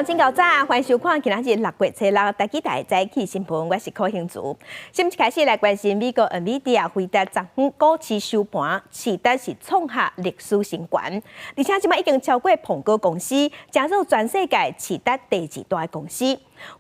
鄉親𠢕早，歡迎收看今仔日6月初六台語台早起新聞，我是柯興慈。先一開始來關心美國 NVIDIA 輝達昨昏股市收盤，市值是創下歷史新高，而且這擺已經超過蘋果公司，成做全世界市值第二大公司。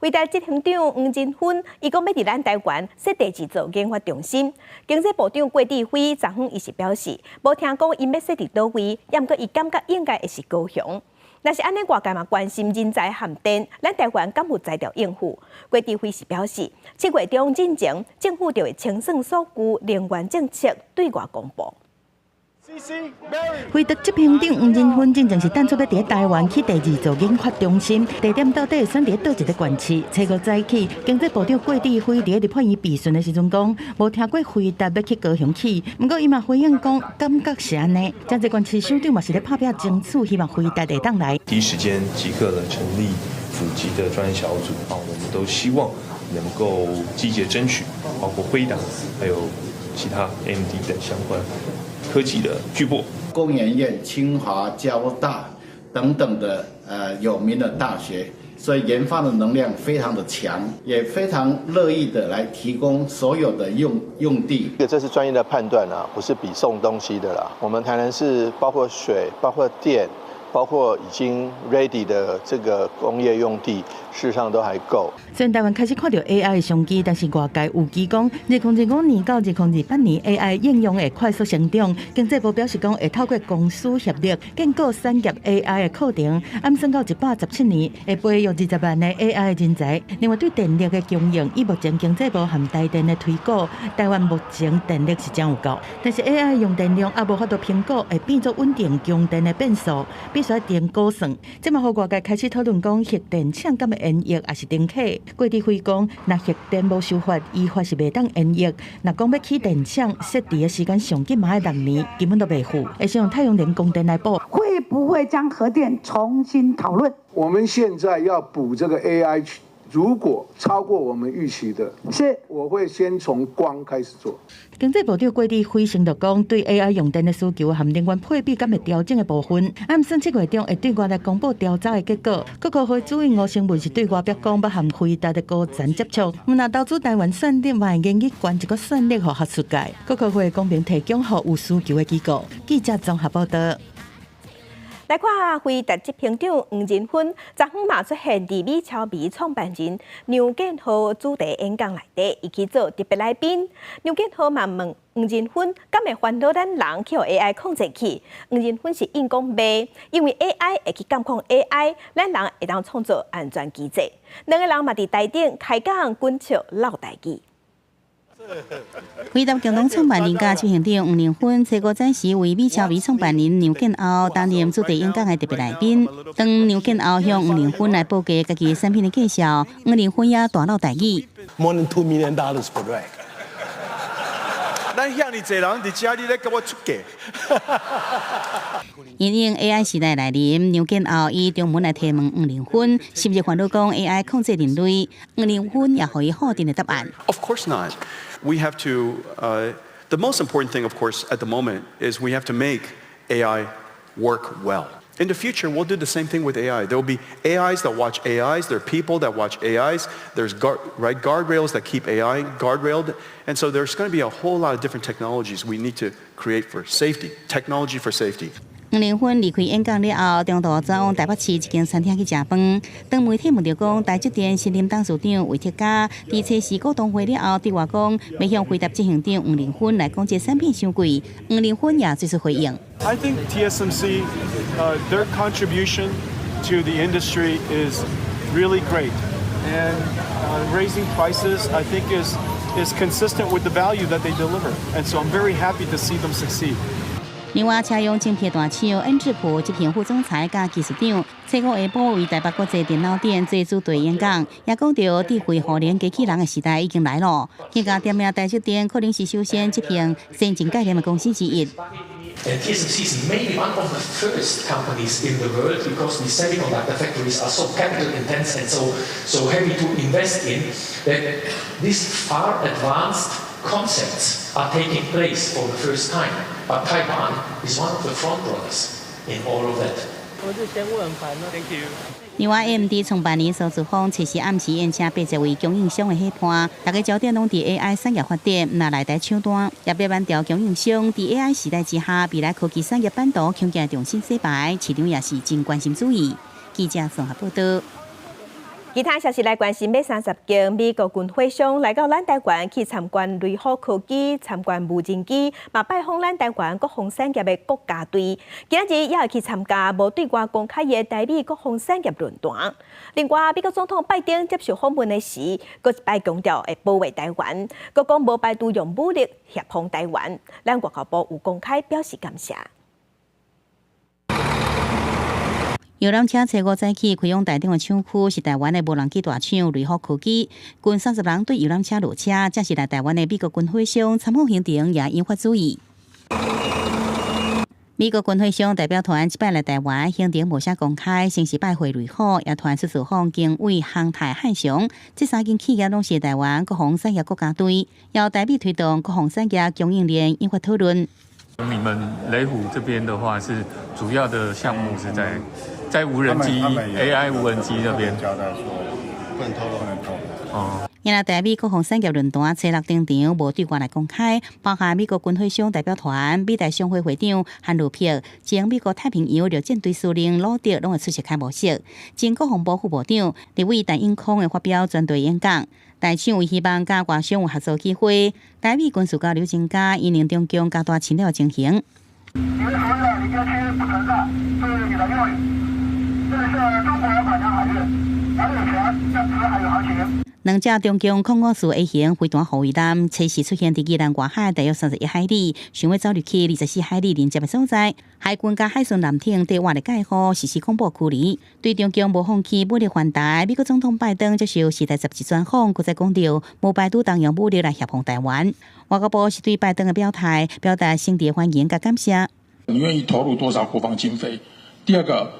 輝達執行長黃仁勳，伊講欲佇咱台灣設第二座研發中心。經濟部長郭智輝昨昏伊是表示，無聽講𪜶欲設佇佗位，毋過伊感覺應該會是高雄。若是按呢，外界嘛關心人才和電，咱台灣敢有才調應付？郭智輝是表示，7月中進前，政府就會清算數據、能源政策對外公布。輝達執行長黃仁勳進前是等出欲佇台灣起第二座研發中心，地點到底會選佇佗一个縣市？初五早起，經濟部長郭智輝佇立法院備詢的時陣講，無聽過輝達欲去高雄起，毋過伊嘛回應講，感覺是按呢。誠濟縣市首長嘛是咧拍拚爭取，希望輝達會當來。第一時間即刻呢成立府級的專案小組啊，我們都希望能夠積極爭取，包括輝達，還有其他 AMD 等相關科技的巨擘。工研院、清華、交大等等的有名的大學，所以研發的能量非常的強，也非常樂意的來提供所有的用地。這是專業的判斷啊，不是比送東西的啦。我們台南市包括水、包括電、包括已經 ready 的這個工業用地，事實上都還夠。雖然台灣開始看著 AI 的商機，但是外界預期講，2025到2028年 AI 應用會快速成長。經濟部表示講，會透過公私協力，建構產業 AI 的課程，按算到117年會培育20萬个 AI 人才。另外，對電力的供應，以目前經濟部和台電的推估，台灣目前電力是真有夠，但是 AI 用電量猶無法度評估，會變做穩定供電的變數，必須愛定估算。這嘛予外界開始討論講，核電廠敢會延役抑是停啟？郭智輝講，若核電無修法，依法是袂當延役。若講欲起電廠，設置的時間上緊嘛愛6年，根本都袂赴。會使用太陽能供電來補。會不會將核電重新討論？我們現在要補這個 AI，如果超過我們預期的，我會先從光開始做。經濟部長郭智輝承諾講，對 AI 用電的需求和能源配比敢會調整的部分，按算7月中會對外來公布調查的結果。國科會主任吳成文是對外表講，欲和輝達的高層接觸，毋若投資台灣算力，嘛會願意捐一個算力予學術界。國科會公平提供予有需求的機構。記者綜合報道。來看輝達執行長黃仁勳，昨昏嘛出現佇美超微創辦人梁建浩主題演講內底，伊去做特別來賓。梁建浩嘛問黃仁勳，敢會煩惱咱人去予 AI 控制去？黃仁勳是應講袂，因為 AI 會去監控 AI，咱人會當創造安全機制。兩個人嘛佇台頂開講滾笑嘮代誌。輝達共同創辦人佮執行長黃仁勳，初五早時為美超微創辦人梁建灝擔任主題演講的特別來賓。當梁建灝向黃仁勳來報價家己產品的介紹，黃仁勳也大嘮台語。 More than $2 million per rack。咱遐爾濟人佇遮，你咧共我出價？因應 AI 時代來臨，梁建灝以中文來提問黃仁勳，是毋是煩惱講 AI 控制人類？黃仁勳也予伊否定的答案。 Of course not. We have to. The most important thing, of course, at the moment is we have to make AI work well. In the future, we'll do the same thing with AI. There will be AIs that watch AIs. There are people that watch AIs. There's guardrails that keep AI guardrailed. And so there's going to be a whole lot of different technologies we need to create for safety, technology for safety. 黃仁勳離開演講了後，中途轉往台北市一間餐廳去食飯。當媒體問著講，台積電新任董事長魏哲家佇初四股東會了後，對外講欲向輝達執行長黃仁勳來講這產品傷貴，黃仁勳也做出回應。 I think TSMC, their contribution to the industry is really great, and raising prices, I think, is consistent with the value that they deliver. And so I'm very happy to see them succeed. 另外，車用晶片大廠恩智浦執行副總裁佮技術長，初五下晡為台北國際電腦展做主題演講，也講著智慧互聯機器人的時代已經來了。更加點名台積電可能是首先執行先進概念的公司之一。 And TSMC is maybe one of the first companies in the world, because these semiconductor factories are so capital intense and so heavy to invest in, that these far advanced concepts are taking place for the first time. But Taiwan is one of the front runners in all of that. 我就先問反了。Thank you. 另外，AMD 創辦人蘇姿豐測試暗時宴請80位供應商的伙伴，大家焦點攏佇 AI 產業發展，若來台搶單，也欲挽牢供應商佇 AI 時代之下，未來科技產業版圖恐驚重新洗牌，市場也是真關心注意。記者綜合報道。其他消息來關心，欲30間美國軍火商來到咱台灣去參觀雷虎科技、參觀無人機，嘛拜訪咱台灣國防產業的國家隊。今仔日也會去參加無對外公開的台美國防產業論壇。另外，美國總統拜登接受訪問的時，閣一擺強調會保衛台灣，閣講無排除用武力協防台灣。咱外交部有公開表示感謝。遊覽車初五早起開往台中的廠區，是台灣的無人機大廠雷虎科技。近30人對遊覽車落車，這是來台灣的美國軍火商參訪行程也引發注意。美國軍火商代表團這擺來台灣，行程無啥公開，先是拜會雷虎，也傳出造訪經緯、航太、漢翔，這三間企業攏是台灣國防產業國家隊，要台美推動國防產業供應鏈引發討論。你們雷虎這邊的話，是主要的項目是在無人機 AI 無人機那邊。交代說不能透露，不能透露。哦。因為台美國防產業論壇初六登場，無對外來公開，包含美國軍火商代表團、美台商會會長韓魯珀、前美國太平洋陸戰隊司令魯德，攏會出席開幕式。前國防部副部長立委陳永康會發表專題演講。台廠有希望佮外商有合作機會，台美軍事交流增加，因應中共加大侵略情形。你們所謂的鄰接區不存在，這是你的用語。這裡是中國管轄海域，哪裡有權在此海有航行。兩隻中共空五四 A 型飛彈護衛艦，測試出現佇宜蘭外海大約31海里，想欲走入去24海里鄰接的所在。海軍佮海巡艦艇對外力蓋號實施恐怖驅離，對中共無放棄武力犯台。美國總統拜登接受《時代》雜誌專訪，閣再講著無排除動用武力來協防台灣。外交部是對拜登的表態表達誠摯歡迎佮感謝。你願意投入多少國防經費？第二個，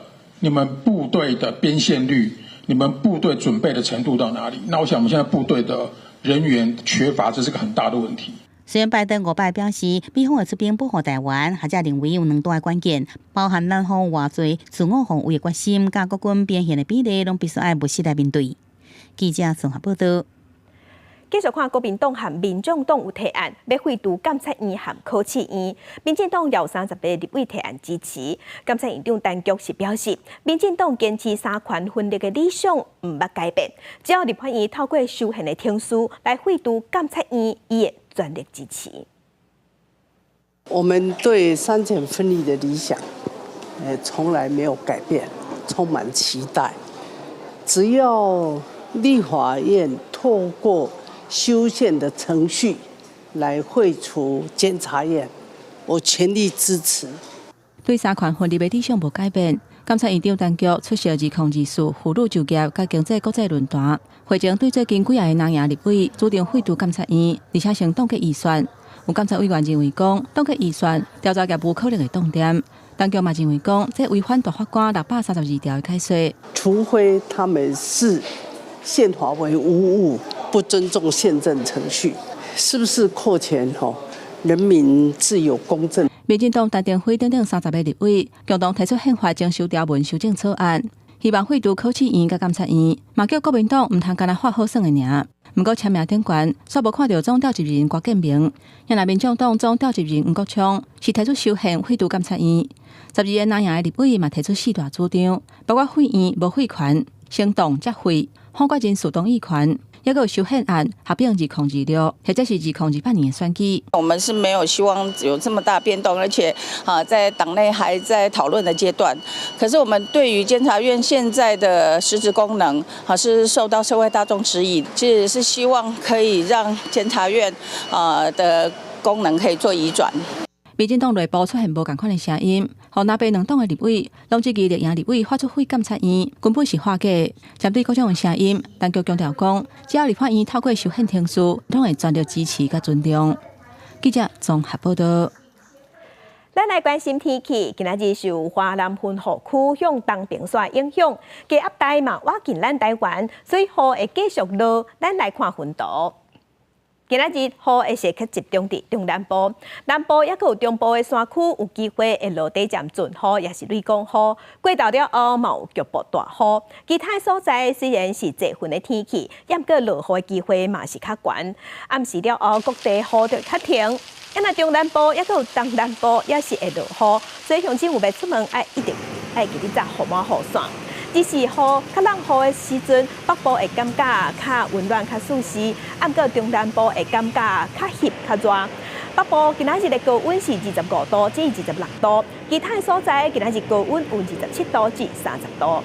你們部隊的編線率？你們部隊準備的程度到哪裡？那我想，我們現在部隊的人員缺乏，這是個很大的問題。雖然拜登五擺表示，美方會出兵保護台灣，學者認為有兩大關鍵，包含南方偌濟自我防衛的決心，佮國軍編憲的比例，攏必須愛務實來面對。記者綜合報道。繼續看國民黨和民眾黨有提案，欲廢除監察院和考試院。民進黨有30個立委提案支持。監察院長陳菊是表示，民進黨堅持三權分立的理想毋捌改變，只要立法院透過修憲的程序來廢除監察院，伊會全力支持。我們對三權分立的理想，從來沒有改變，充滿期待。只要立法院透過修憲的程序來廢除監察院，我全力支持。對三權分立的理想無改變，監察院長陳菊出席2024婦女就業佮經濟國際論壇，會前對最近幾个藍營立委主張廢除監察院，而且先凍結預算。有監察委員認為講，凍結預算調查業務可能會凍點。陳菊嘛認為講，這違反大法官632條的解說。除非他們視憲法為無物，不尊重憲政程序，是不是擴權？吼，人民自有公正。民進黨陳庭輝等等30个立委共同提出憲法增修條文修正草案，希望廢除考試院佮監察院，嘛叫國民黨毋通干焦畫好耍的爾。毋過簽名頂懸，煞無看著總召集人郭建明。若民眾黨總召集人黃國昌是提出修憲廢除監察院，12個藍營的立委嘛提出四大主張，包括廢院無廢權，先凍才廢，否決人事同意權。抑閣有修憲案合併2026，或者是2028年的選舉。我們是沒有希望有這麼大變動，而且啊，在黨內還在討論的階段。可是我們對於監察院現在的實質功能，啊，是受到社會大眾質疑，其實是希望可以讓監察院啊的功能可以做移轉。民進黨內部出現無仝款的聲音，予藍白兩黨的立委攏質疑綠營立委發出廢監察院，根本是畫假。針對各種的聲音，陳菊強調講，只要立法院透過修憲程序，攏會全力支持佮尊重。記者綜合報道。咱來關心天氣，今仔日受華南雲雨區向東平線影響，低壓帶嘛倚近咱台灣，所以雨會繼續落。咱來看雲圖。今仔日雨會是較集中佇中南部，南部抑閣有中部的山區有機會會落短暫陣雨，抑是雷公雨。過晝了後嘛有局部大雨。其他所在雖然是濟雲的天氣，毋過落雨的機會嘛是較懸。暗時了後，各地雨就較停。啊，若中南部抑閣有東南部也是會落雨，所以鄉親有欲出門愛一定愛記得紮予滿雨傘。只是雨較落雨的時陣，北部會感覺較溫暖、較舒適，毋過中南部會感覺較翕、較熱。北部今仔日的高溫是25度至26度，其他的所在今仔日高溫有27度至30度。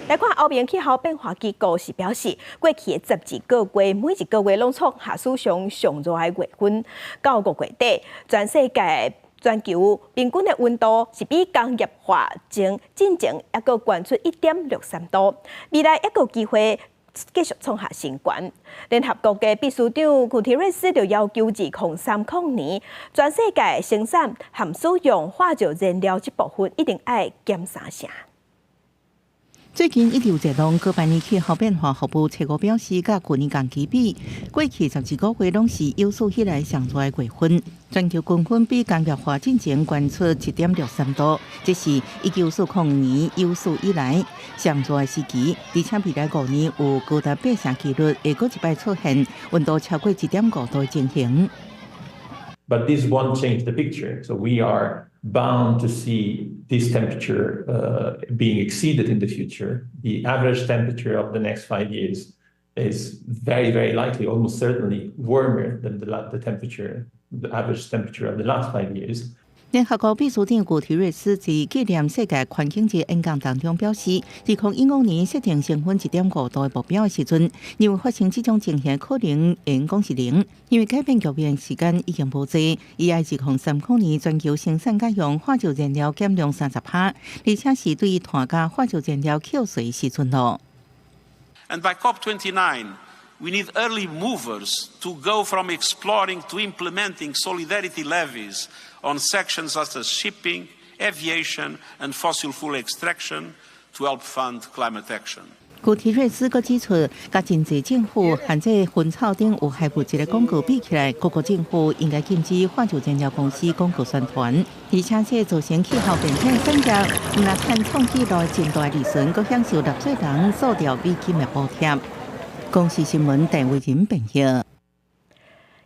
來看歐盟氣候變化機構是表示，過去的12個月，每一個月攏創下史上上熱的月份。到5月底，全世界全球平均的溫度是比工業化前進前猶閣懸出1.63度。未來猶閣有機會繼續創下新高。聯合國的秘書長古特瑞斯就要求，2030年，全世界生產含使用化石燃料這部分一定愛減三成。最近一直有熱浪，哥白尼氣候變化服務初五表示，佮舊年同期比，過去12個月攏是有史以來上熱的月份。全球均溫比工業化進前懸出1.63度，這是1940年有史以來上熱的時期。而且未來5年有高達八成幾率會閣一擺出現溫度超過1.5度的情形。 But this won't change the picture. So we are bound to see this temperature being exceeded in the future. The average temperature of the next 5 years is very, very likely, almost certainly warmer than the average temperature of the last 5 years. 聯合國秘書長古特瑞斯在紀念世界環境日演講當中表示，2015年設定升溫1.5度的目標的時陣，認為發生這種情形可能會講是零，因為改變局面時間已經無濟。伊愛2030年全球生產佮用化石燃料減量30%，而且是對碳佮化石燃料扣稅時陣囉。 And by COP29, we need early movers to go from exploring to implementing solidarity levies on sections such as shipping, aviation, and fossil fuel extraction to help fund climate action. 古特瑞斯閣指出，佮真濟政府限制薰草等有害物質的廣告比起來，各國政府應該禁止化石燃料公司廣告宣傳，而且這造成氣候變遷的產業，毋但趁創紀錄真大利潤，閣享受納稅人數兆美金的補貼。公視新聞鄭慧仁編譯。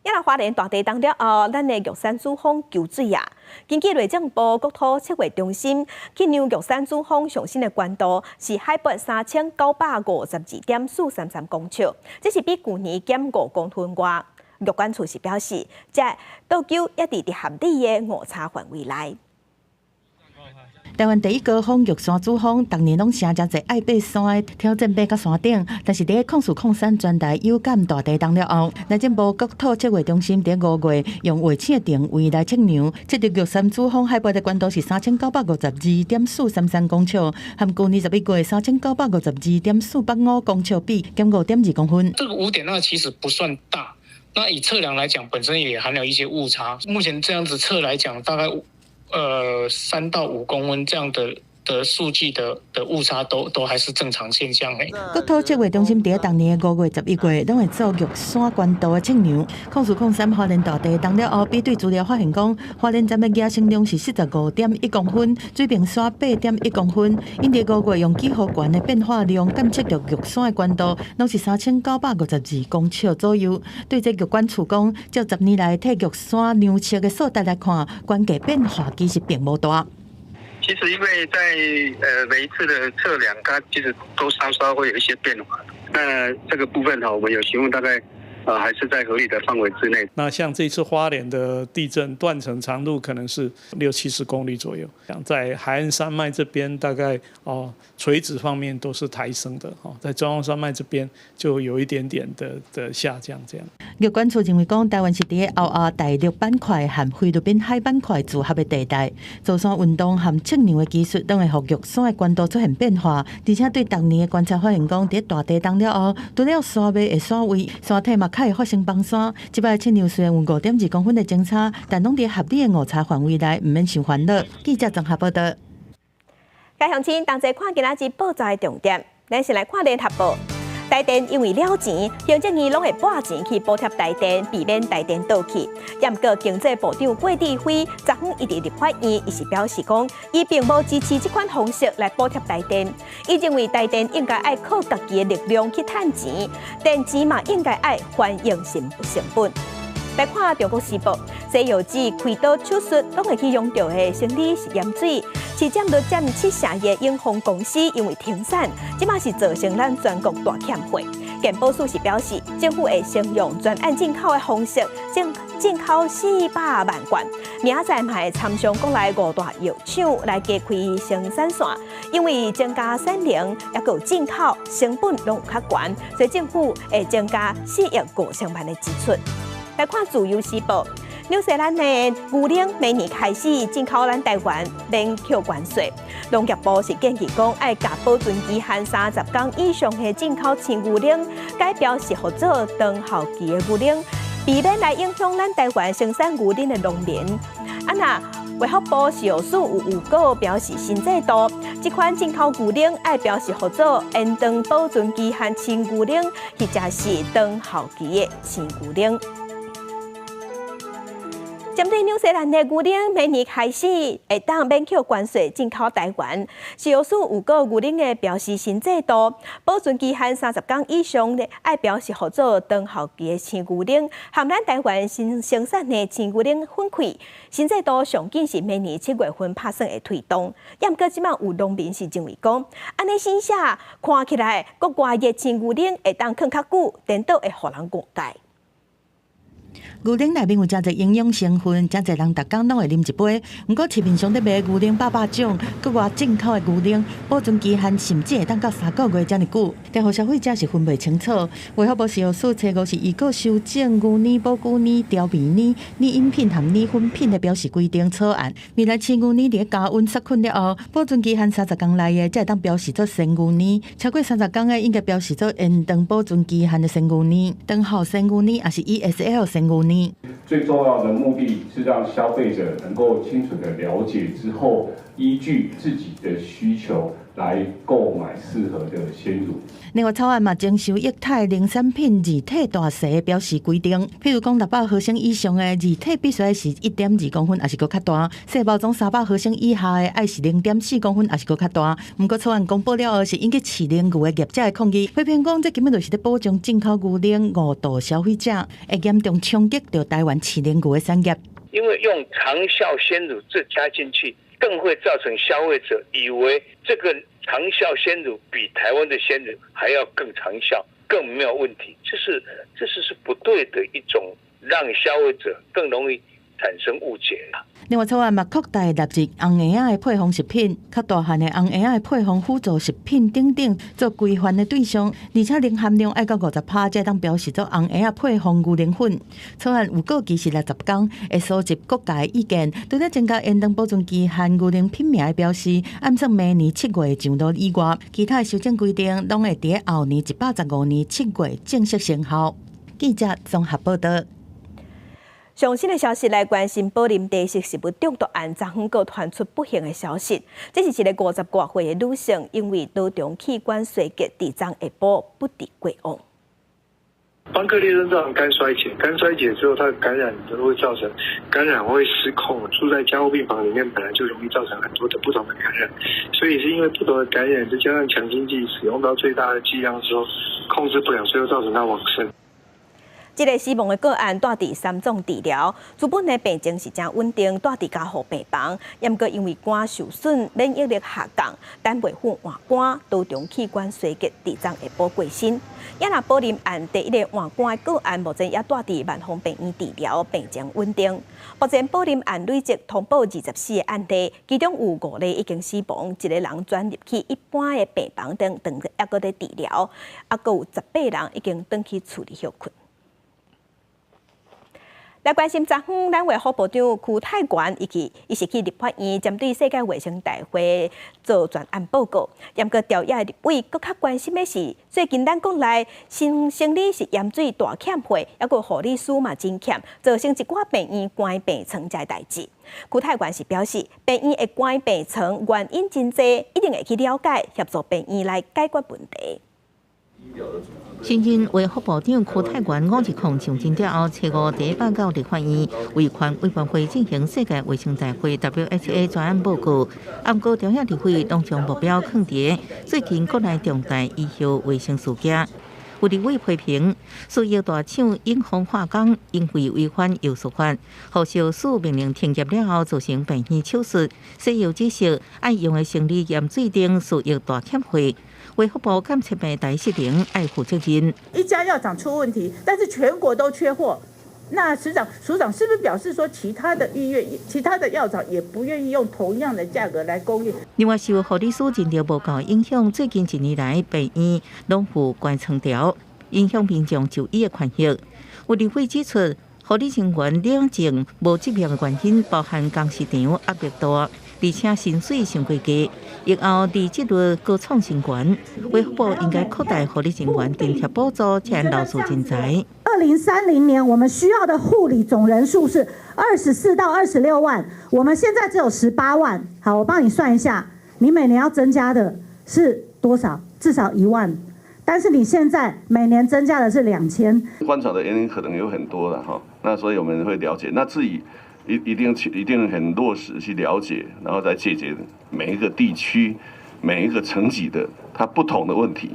抑來花蓮大地震了後，咱的玉山主峰求水啊！根據內政部國土測繪中心去量玉山主峰上新的懸度是海拔3952.433公尺，這是比舊年減5公分外。玉管處是表示，這倒糾猶佇合理的誤差範圍內。台灣第一高峰玉山主峰，逐年攏成誠濟愛爬山的挑戰爬到山頂。但是佇04/03全台有感大地震了後，內政部國土測繪中心佇5月用衛星的定位來測量，測著玉山主峰海拔的懸度是3952.433公尺，和舊年11月3952.485公尺比，減5.2公分。這個5.2其實不算大，那以測量來講，本身也含有一些誤差。目前這樣子測來講，大概3到5公分這樣的數據的誤差都還是正常現象誒。國土測繪中心佇逐年的5月、11月，攏會做玉山懸度的測量。04/03花蓮大地震了後，比對資料發現講，花蓮站的壓升量是45.1公分，水平線8.1公分。𪜶佇5月用幾何懸的變化量監測著玉山的懸度，攏是3952公尺左右。對這玉管處講，照10年來替玉山量測的數值來看，懸低變化其實並無大。其實因為在每一次的測量，它其實都稍稍會有一些變化。那這個部分哈，我們有詢問，大概還是在合理的範圍之內。那像這次花蓮的地震斷層長度可能是六七十公里左右，在海岸山脈這邊大概哦垂直方面都是抬升的哦，在中央山脈這邊就有一點點的下降這樣。玉管處認為講，台灣是佇個歐亞大陸板塊和菲律賓海板塊組合的地帶，造山運動和測量的技術，攏會予玉山的懸度出現變化。而且對逐年的觀察發現講，佇大地震了後，除了山脈的山位，山體嘛較會發生崩山。這擺測量雖然有5.2公分的鐘差，但攏佇合理的誤差範圍內，毋免傷煩惱。記者綜合報道。各位鄉親同齊看今仔日報紙的重點，咱先來看聯合報。台電因為了錢，行政院攏會撥錢去補貼台電，避免台電倒去。毋過經濟部長郭智輝昨昏伊佇立法院，伊是表示講，伊並無支持這款方式來補貼台電。伊認為台電應該愛靠家己的力量去趁錢，電錢嘛應該愛還用成本。來看《中國時報》，西藥指開刀手術攏會去用著的生理食鹽水，市佔率佔七成的永豐公司因為停產，這馬是造成咱全國大欠貨。健保署是表示，政府會先用專案進口的方式進口400萬罐，明仔載嘛會參詳國內五大藥廠來加開生產線，因為增加產能，抑閣有進口成本攏有較懸，所以政府會增加4億5千萬的支出。來看《自由時報》，紐西蘭的牛奶明年開始進口咱台灣免扣關稅。農業部是建議講，愛共保存期限30天以上的進口鮮牛奶，改標示予做長效期的牛奶，避免來影響咱台灣生產牛奶的農民。啊若衛福部食藥署有預告標示新制度，這款進口牛奶愛標示予做延長保存期限鮮牛奶，或者是長效期的鮮牛奶。針對紐西蘭的牛奶，明年開始會當免扣關稅進口台灣。食藥署預告牛奶的標示新制度，保存期限30天以上的愛標示予做長效期的鮮牛奶，含咱台灣新生產的鮮牛奶分開。新制度上緊是明年7月份拍算會推動。毋過這馬有農民是認為講，按呢寫看起來國外的鮮牛奶會當囥較久，顛倒會予人誤解。牛奶內面有誠濟營養成分，誠濟人逐工攏會啉一杯。毋過市面上咧賣牛奶百百種，國外進口的牛奶保存期限甚至會當到3個月遮爾久，這予消費者是分袂清楚。衛福部食藥署初五是預告修正牛奶、保久奶、調味奶、奶飲品和奶粉品的標示規定草案。未來鮮牛奶佇加溫殺菌了後，保存期限30天內的，才會當標示做鮮牛奶；超過三十天的，應該標示做延長保存期限的鮮牛奶。長效鮮牛奶抑是 ESL 鮮牛奶。最重要的目的是讓消費者能夠清楚的了解之後，依據自己的需求來購買適合的鮮乳。另外，草案嘛徵收液態奶產品字體大細標示規定，譬如講600毫升以上的字體必須是1.2公分，抑是閣較大；細包裝300毫升以下的愛是0.4公分，抑是閣較大。毋過草案公布了後，是引起飼奶牛的業者的抗議，批評講這根本就是咧保障進口牛奶誤導消費者，會嚴重衝擊著台灣飼奶牛的產業。因為用長效鮮乳這加進去，更會造成消費者以為這個長效鮮乳比台灣的鮮乳還要更長效，更沒有問題。這是不對的一種，讓消費者更容易產生誤解。另外，草案嘛擴大納入紅嬰仔的配方食品、較大漢的紅嬰仔的配方輔助食品等等做規範的對象，而且磷含量愛到50%，才當標示做紅嬰仔配方牛奶粉。草案預告期是60天，會收集各界意見，除了增加延長保存期限牛奶品名的標示，按算明年7月上路以外，其他的修正規定攏會佇後年115年7月正式生效。記者綜合報道。上新的消息來關心，寶林茶色食物中毒案，昨昏閣傳出不幸的消息。這是一個50外歲的女性，因為多重器官衰竭，佇昨下晡不治過往。班克列症造成肝衰竭，肝衰竭之後，它的感染都會造成感染會失控。住在加護病房裡面，本來就容易造成很多的不同的感染，所以是因為不同的感染，再加上強心劑使用到最大的劑量之後，控制不了，最後造成他往生。這個死亡的個案，蹛佇三總治療，主本的病情是誠穩定，蹛佇加護病房。毋過因為肝受損，免疫力下降，等袂赴換肝，多重器官衰竭，佇昨下晡過身。也若寶林案第一个換肝的個案，目前也蹛佇萬芳病院治療，病情穩定。目前寶林案累計通報24個案例，其中有五例已經死亡，一個人轉入去一般的病房等等，猶閣咧治療，猶閣有18人已經轉去厝裡歇睏。來關心昨昏，咱衛福部長邱泰源伊去，伊是去立法院針對世界衛生大會做專案報告。毋過朝野立委閣較關心的是，最近咱國內生生理食鹽水大欠貨，猶閣護理師嘛真欠，造成一寡病院關病床這代誌。邱泰源是表示，病院會關病床原因真濟，一定會去了解，協助病院來解決問題。新任衛福部長邱泰源5-2上陣了後，初五第一擺到立法院維權委員會進行世界衛生大會 （WHA） 專案報告。毋過朝野立委攏將目標囥佇最近國內重大醫藥衛生事件。有立委批評，西藥大廠永豐化工因為違反藥事法，予藥署命令停業了後，造成病院手術、西藥指示愛用的生理鹽水等西藥大欠貨。衛福部監測平台失靈，愛負責任。一家藥廠出問題，但是全國都缺貨，那署長署長是不是表示說，其他的醫院、其他的藥廠也不願意用同樣的價格來供應？另外，受護理師人力無夠影響，最近一年來病院攏有關床潮，影響民眾就醫的權益。有立委指出，護理人員領證無執業的原因，包含工時長、壓力大，而且薪水傷過低，疫後離職率閣創新懸。衛福部應該擴大護理人員津貼補助，才能留住人才。2030年，我們需要的護理總人數是24到26萬，我們現在只有18萬。好，我幫你算一下，你每年要增加的是多少？至少1萬。但是你現在每年增加的是2000。關床的原因可能有很多了哈，那所以我們會了解。那至於一定很落實去了解，然後再解決每一個地區、每一個層級的它不同的問題。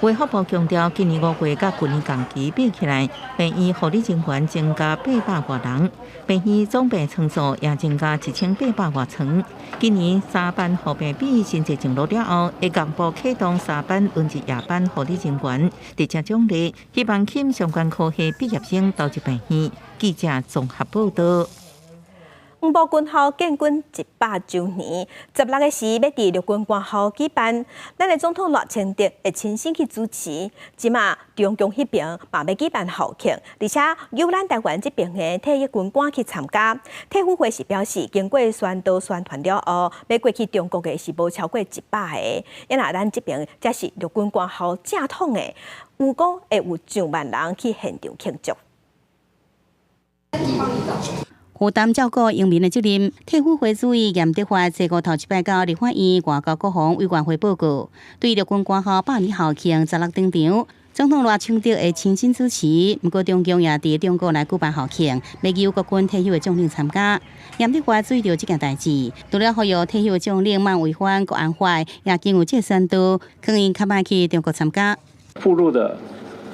衛福部強調，今年5月佮舊年同期比起來，病院護理人員增加800外人，病院總病床數也增加1800外床。今年三班護病比新制上路了後，會同步啟動三班輪值夜班護理人員，直接獎勵，希望吸引相關科系畢業生投入病院。記者綜合報道。黃埔軍校建軍100週年，16日時欲佇陸軍官校舉辦，咱的總統賴清德會親身去主持。這馬中共彼爿嘛欲舉辦校慶，而且由咱台灣這爿的退役軍官去參加。退輔會是表示，經過宣導宣傳了後，欲過去中國的是無超過100个。啊若咱這爿才是陸軍官校正統的，預估會有上萬人去現場慶祝。負擔照顧榮民的責任，退輔會主委嚴德發初五頭一擺到立法院外交國防委員會報告，對陸軍官校百年校慶十六登場，總統賴清德會親身主持。毋過中共也佇中國來舉辦校慶，欲由國軍退休的將領參加。嚴德發注意著這件代誌，除了呼籲退休的將領莫違反國安法，也經有這個宣導，勸𪜶較莫去中國參加。赴陸的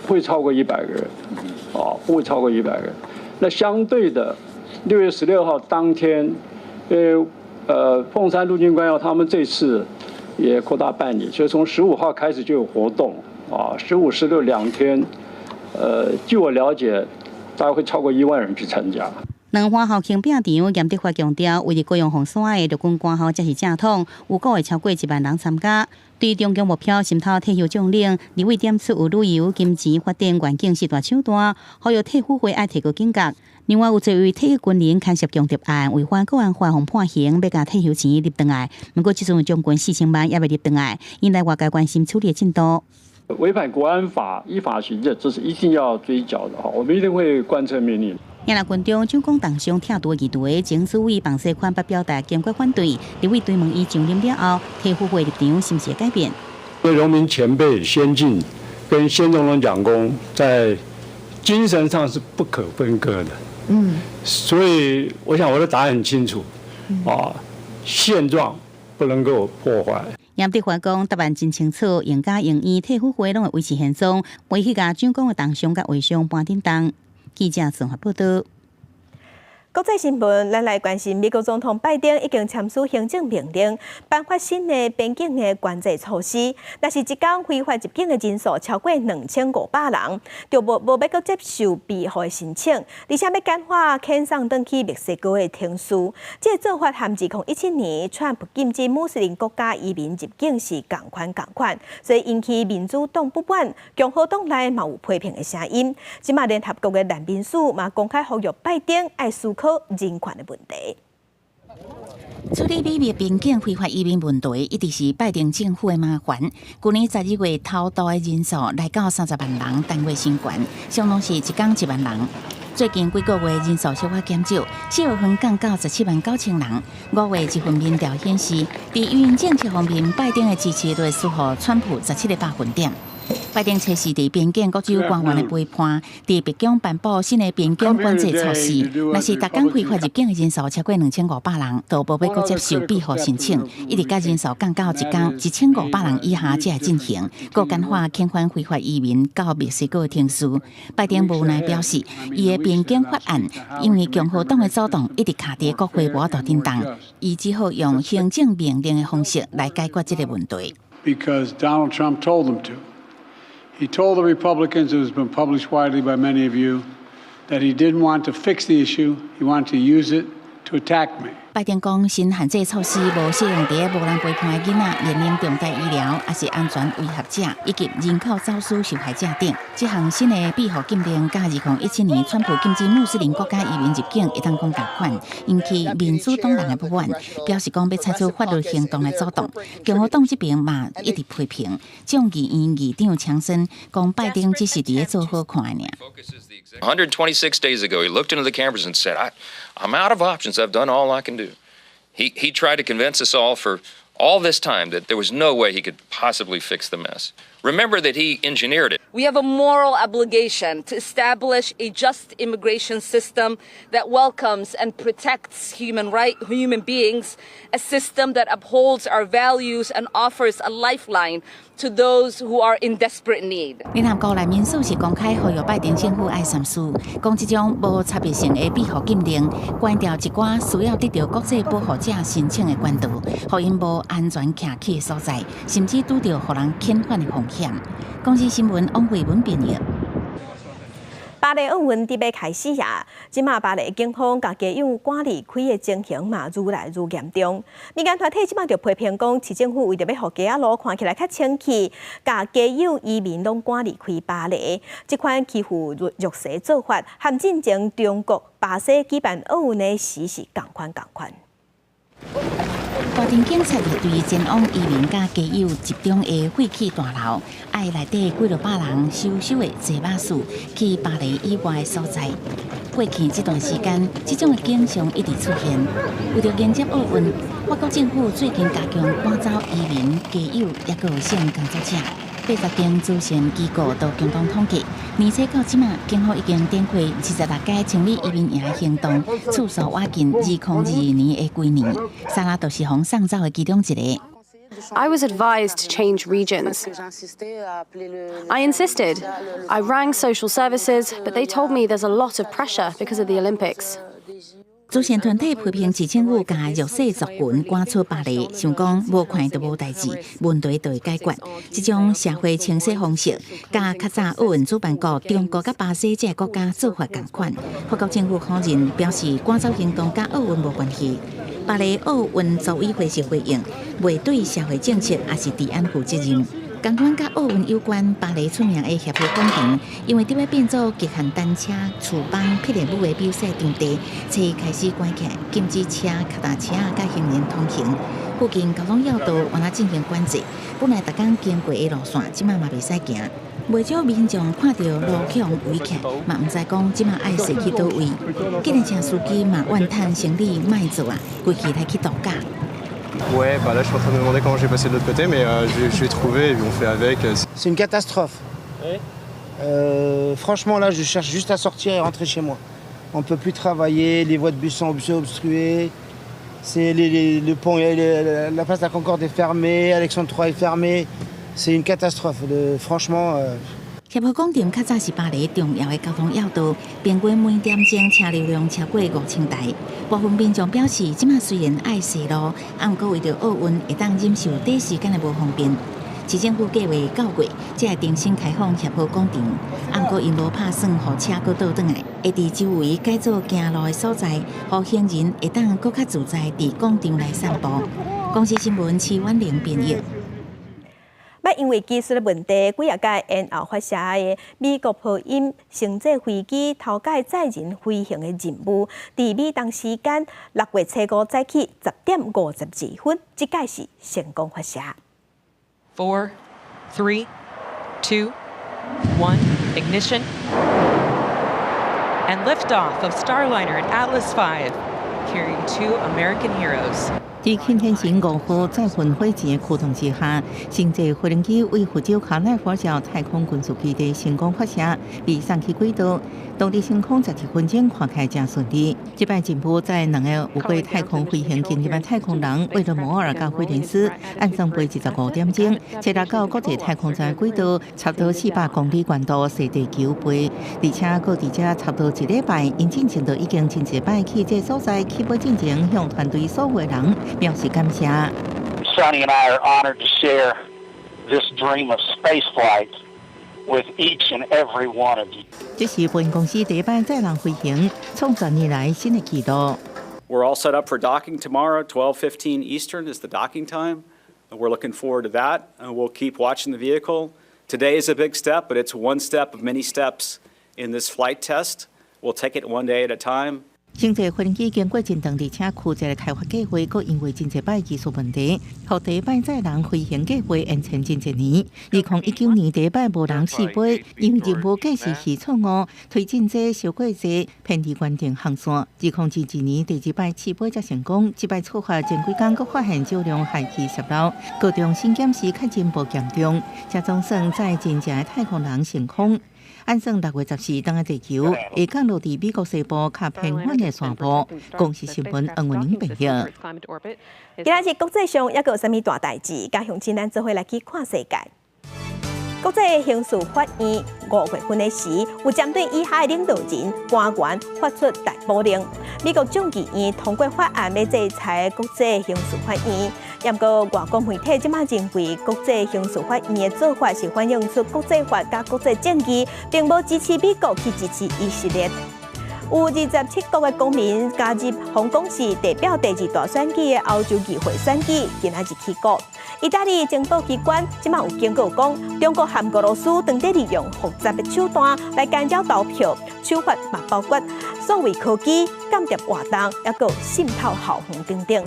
會超過100個人，啊，不會超過100個人。那相對的。6月16號當天，鳳山陸軍官校他們這次也擴大辦理，所以從15號開始就有活動，啊，15、16兩天，據我了解，大概會超過1萬人去參加。兩岸校慶拼場，嚴德發強調，位佇高雄鳳山的陸軍官校才是正統，預估會超過1萬人參加。對中共目標滲透退休將領，立委點出有旅遊、金錢發展願景四大手段，呼籲退輔會愛提高警覺。另外，有一位退役軍人牽涉強盜案，違反國安法，予判刑，欲共退休錢入轉來。毋過，這陣將軍4000萬猶未入轉來，引來外界關心處理的進度。違反國安法，依法行政，這是一定要追繳的哈，我們一定會貫徹命令。也若軍中蔣公重傷拆除議題，前主委彭世寬發表態堅決反對。立委追問伊上任了後，退輔會立場是毋是會改變？榮民前輩先進，跟先總統蔣公在精神上是不可分割的。所以我想我的答案很清楚，啊，現狀不能夠破壞。嚴德發講，答案真清楚，榮家榮院退輔會攏會維持現狀，袂去共蔣公的銅像佮畫像搬叮當。記者綜合報道。國際新聞，咱來關心美國總統拜登已經簽署行政命令，頒發新的邊境的關制措施。但是，一工非法入境的人數超過2500人，就無欲閣接受庇護的申請，而且欲簡化遣送轉去墨西哥的程序。這個做法和2017年川普禁止穆斯林國家移民入境是仝款仝款，所以引起民主黨不滿，共和黨內嘛有批評的聲音。這馬聯合國的難民署嘛公開呼籲拜登愛思考人權的問題。處理美墨邊境非法移民問題，一直是拜登政府的麻煩。舊年12月偷渡的人數來到30萬人，單月新懸，相當是一工1萬人。最近幾個月人數小可減少，4月份降到17萬9千人。5月一份民調顯示，佇移民政策方面，拜登的支持率輸予川普17個百分點。拜登測試佇邊境各州官員的陪伴，佇白宮頒布新的邊境管制措施。若是逐工非法入境的人數超過2500人，就無欲閣接受庇護申請，一直共人數降到一工1500人以下才會進行。閣簡化遣返非法移民到墨西哥的程序。拜登無奈表示，伊的邊境法案因為共和黨的阻擋，一直卡佇國會無法度振動，伊只好用行政命令的方式來解決這個問題。 Because Donald Trump told them to. He told the Republicans, it has been published widely by many of you, that he didn't want to fix the issue, he wanted to use it to attack me. 拜登講，新限制措施無適用佇無人陪伴的囡仔、面臨重大醫療抑是安全威脅者，以及人口走私受害者等。這項新的庇護禁令，佮2017年川普禁止穆斯林國家移民入境會當講仝款，引起民主黨人的不滿，表示講欲採取法律行動來阻擋。共和黨這邊嘛一直批評，眾議院議長強生講拜登只是佇咧做好看的爾。 126 days ago, he looked into the cameras and said, I'm out of options. I've done all I can do. He tried to convince us all for all this time that there was no way he could possibly fix the mess. Remember that he engineered it. We have a moral obligation to establish a just immigration system that welcomes and protects human beings, a system that upholds our values and offers a lifeline to those who are in desperate need. 聯合國難民署是公開呼籲拜登政府愛三思，講這種無差別性的庇護禁令，關掉一寡需要得著國際保護者申請的管道，予𪜶無安全徛起的所在，甚至拄著予人遣返的風險。公視新聞王慧文編譯。巴黎奧運準備開始啊！這馬巴黎警方共街友趕離開的情形嘛，愈來愈嚴重。民間團體這馬就批評講，市政府為著欲予街仔路看起來較清氣，共街友移民攏趕離開巴黎，這款欺負弱勢做法，和進前中國巴西舉辦奧運的時是仝款仝款。大陣警察列隊前往移民佮街友集中的廢棄大樓，愛內底幾落百人嗖嗖的坐巴士去巴黎以外的所在。過去這段時間，這種的景象一直出現。為著迎接奧運，法國政府最近加強趕走移民、街友，抑閣有性工作者。80間慈善機構都共同統計，年初到這馬，警方已經展開26屆清理移民營的行動，次數倚近2022年的規年。莎拉就是予送走的其中一個。 I was advised to change regions. I insisted. I rang social services, but they told me there's a lot of pressure because of the Olympics. 慈善團體批評市政府共弱勢族群趕出巴黎，想講無看就無代誌，問題就會解決。這種社會清洗方式，佮較早奧運主辦國中國佮巴西這個國家做法仝款。法國政府否認，表示趕走行動佮奧運無關係。巴黎奧運組委會是回應，袂對社會政策抑是治安負責任。仝款佮奧運有關，巴黎出名的協和廣場，因為佇欲變做極限單車曙邦霹靂舞的比賽場地，初一開始關起來，禁止車、跤踏車佮行人通行。附近交通要道猶若進行管制，本來逐工經過的路線，這馬嘛袂使行。袂少民眾看著路予人圍起來，嘛毋知講這馬愛駛去佗位。計程車司機嘛怨嘆生理莫做啊，規氣來去度假。 Ouais, bah là je suis en train de me demander comment je vais passer de l'autre côté, mais je vais trouver et puis on fait avec. C'est une catastrophe. Franchement, là, je cherche juste à sortir et rentrer chez moi. On ne peut plus travailler, les voies de bus sont obstruées. C'est le pont, la place de la Concorde est fermée, Alexandre III est fermé. C'est une catastrophe. Franchement. 協和廣場較早是巴黎重要的交通要道，平均每點鐘車流量超過5000台。部分民眾表示，這馬雖然愛踅路，啊，毋過為著奧運會當忍受短時間的無方便。市政府計劃9月才會重新開放協和廣場，啊，毋過𪜶無拍算予車閣倒轉來，會佇周圍改做行路的所在，予行人會當閣較自在佇廣場內散步。公視新聞徐婉玲編譯。欲因為技術的問題，幾仔擺延後發射的美國波音星際飛機頭擺載人飛行的任務，佇美東時間6月初五早起10點52分，這擺是成功發射。 Four, three, two, one, ignition, and liftoff of Starliner and Atlas V, carrying two American heroes. 佇擎天神5號載運火箭的驅動之下，星際飛行機為佛州卡乃佛爾太空軍事基地成功發射，被送去軌道。獨立升空11分鐘，看起來誠順利。這擺任務載兩個有過太空飛行經驗的太空人威爾摩爾佮惠廉斯，按算飛25點鐘，初六到國際太空站軌道，差不多400公里懸度踅地球飛，而且閣佇遮差不多一禮拜，𪜶進前就已經真濟擺去這所在起飛進前，向團隊所有的人表示感謝。 Suni and I are honored to share this dream of space flight with each and every one of you. 這是波音公司第一擺載人飛行，創10年來新的紀錄。 We're all set up for docking tomorrow, 12:15 Eastern is the docking time. We're looking forward to that. We'll keep watching the vehicle. Today is a big step, but it's one step of many steps in this flight test. We'll take it one day at a time. 星際飛行機經過真長而且曲折的開發計劃，閣因為真濟擺技術問題，予第一擺載人飛行計劃延遲真濟年。2019年第一擺無人試飛，因為任務計時器錯誤，推進劑燒過濟，偏離原定航線。2022年第二擺試飛才成功，這擺觸發前幾工閣發現少量氦氣洩漏，高中新檢時確認無嚴重，才總算載真正的太空人升空。按算6月14轉來地球，會降落佇美國西部較偏遠的山坡。公視新聞黃文玲編譯。今仔日國際上猶閣有啥物大代誌？佮鄉親咱做伙來去看世界。國際刑事法院5月份的時，有針對以下的領導人官員發出逮捕令。美國眾議院通過法案，欲制裁國際刑事法院。毋過外國媒體這馬認為，國際刑事法院的做法是反映出國際法佮國際正義，並無支持美國去支持以色列。有27國的公民加入，予講是代表第二大選舉的歐洲議會選舉，今仔日起鼓。意大利情報機關這馬有警告講，中國和俄羅斯正佇利用複雜的手段來干擾投票，手法嘛包括數位科技、間諜活動，猶閣滲透校園等等。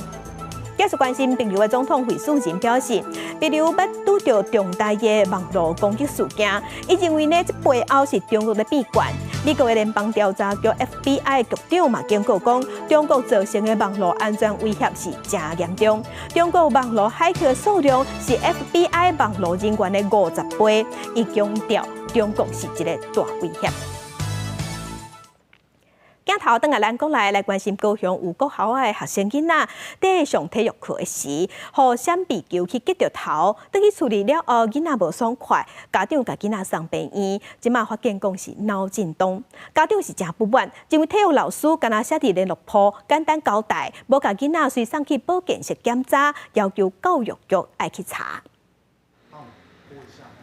繼續關心，帛琉的總統惠恕仁表示，帛琉捌拄著重大的網路攻擊事件，伊認為呢，這背後是中國咧變卦。美國的聯邦調查局 FBI 局長嘛警告講，中國造成的網路安全威脅是誠嚴重。中國網路駭客數量是 FBI 網路人員的50倍，伊強調中國是一個大威脅。鏡頭轉來咱國內來關心高雄有國校的學生囡仔，佇上體育課的時，予閃避球去擊著頭，轉去處理了後，囡仔無爽快，家長共囡仔送病院，這馬發現講是腦震盪，家長是誠不滿，認為體育老師干焦寫佇聯絡簿簡單交代，無共囡仔隨送去保健室檢查，要求教育局愛去查。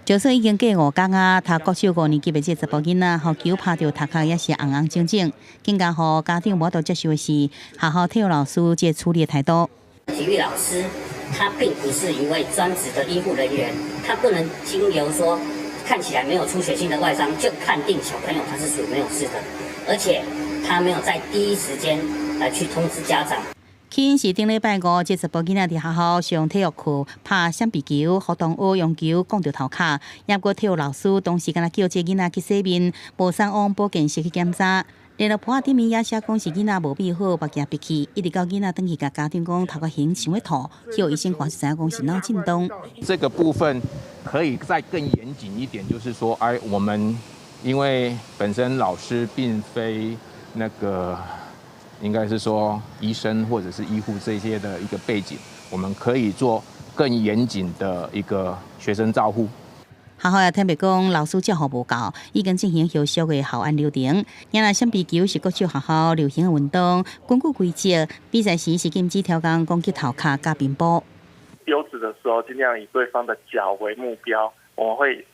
就算已經過5工啊，讀國小五年級的這查埔囡仔，予球拍著頭殼也是紅紅腫腫，更加予家長無法度接受的是學校體育老師這處理的態度。體育老師他並不是一位專職的醫護人員，他不能經由說看起來沒有出血性的外傷就判定小朋友他是屬於沒有事的，而且他沒有在第一時間來去通知家長。起因是頂禮拜五，這查埔囡仔佇學校上體育課拍閃避球，予同學用球摃著頭殼。毋過體育老師當時干焦叫這囡仔去洗面，無送往保健室去檢查。聯絡簿仔頂面也寫講是囡仔無閉好，目鏡閉去，一直到囡仔轉去共家長講頭殼眩想欲吐，去予醫生看才知影講是腦震盪。這個部分可以再更嚴謹一點，就是說，哎，我們因為本身老師並非那個。應該是說醫生或者是醫護這些的一個背景，我們可以做更嚴謹的一個學生照護。學校也坦白講，老師照顧無夠，已經進行後續的校安流程。原來閃避球是國小學校流行的運動，根據規則，比賽時是禁止挑工攻擊頭殼佮面部。丟擲的時候，盡量以對方的腳為目標，我們會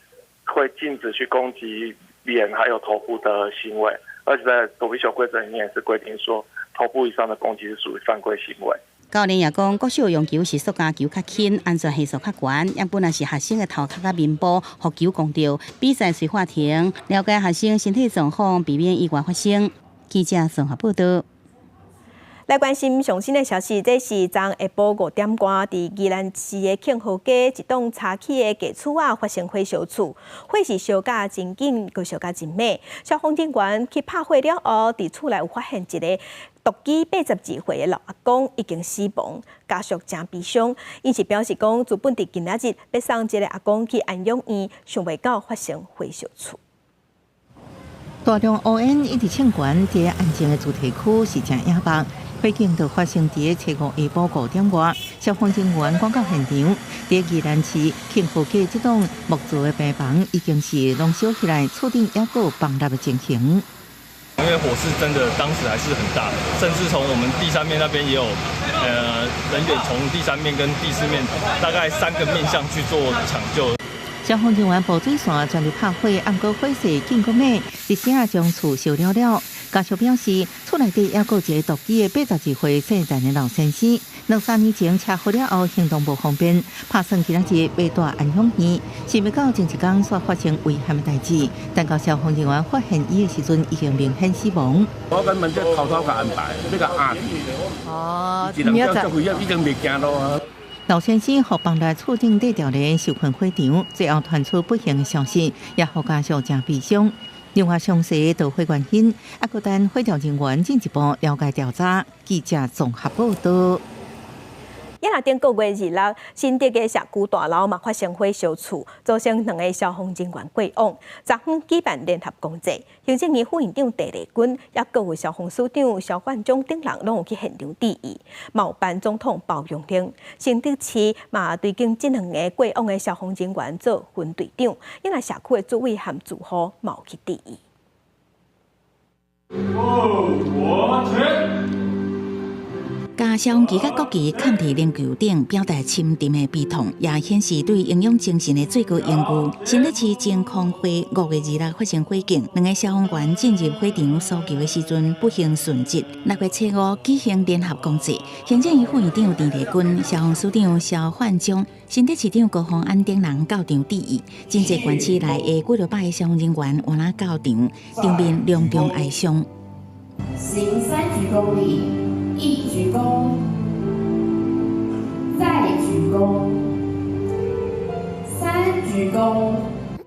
禁止去攻擊臉還有頭部的行為，而且在躲避球規則裡面也是規定說，頭部以上的攻擊是屬於犯規行為。教練也講，國小用球是塑膠球較輕，安全係數較懸。毋過若是學生的頭殼佮面部，予球摃著，比賽隨喊停，了解學生身體狀況，避免意外發生。記者綜合報道。來關心上新的消息，這是昨下晡5點外，佇宜蘭市的慶和街一棟柴起的舊厝仔發生火燒厝，火勢燒甲真緊，閣燒甲真猛。消防人員去拍火了後，佇厝內有發現一个獨居82歲的老阿公已經死亡，家屬誠悲傷。𪜶是表示講，原本佇今仔日欲送這个阿公去安養院，想袂到發生火燒厝。大量烏煙一直衝懸，這个安靜的住宅區是誠野目。火警就發生佇初五下晡5點外，消防人員趕到現場，佇宜蘭市慶和街這棟木造的平房已經是攏燒起來，厝頂猶閣有崩落的情形。因為火勢真的當時還是很大，甚至從我們第三面那邊也有，人員從第三面跟第四面大概三個面向去做搶救。消防人員布水線全力拍火，毋過火勢緊閣猛，一時仔將厝燒了了。家屬表示，厝內底猶閣有一个獨居的82歲姓陳的老先生，兩三年前車禍了後行動無方便，拍算今仔日欲帶安養院，想袂到前一工煞發生遺憾的代誌。等到消防人員發現伊的時陣，已經明顯死亡。我根本就偷偷共安排，欲共壓住。哦，一人叫做已經袂行路啊。老先生予崩落厝頂底條連受困火場，最後傳出不幸的消息，也予家屬誠悲傷。另外，詳細導火原因，猶閣等火調人員進一步了解調查。記者綜合報道。也若頂個月26，新竹的社區大樓嘛發生火燒厝，造成兩个消防人員過往。昨昏舉辦聯合公祭，行政院副院長鄭麗君，抑閣有消防署長蕭煥忠等人攏有去現場致意，嘛有頒總統褒揚令。新竹市嘛追贈這兩个過往的消防人員做分隊長，也若社區的主委和住戶嘛有去致意。我共消防旗佮國旗崁佇靈柩頂，表達深沉的悲痛，也顯示對英勇精神的最高榮譽。新竹市晴空會5月26發生火警，兩个消防員進入火場搜救的時陣，不幸殉職。6月初五舉行聯合公祭，行政院副院長鄭麗君、消防署長蕭煥忠、新竹市長高虹安等人到場致意。真濟縣市來的幾落百个消防人員倚若到場，場面隆重哀傷。行三鞠躬禮。一鞠躬，再鞠躬，三鞠躬。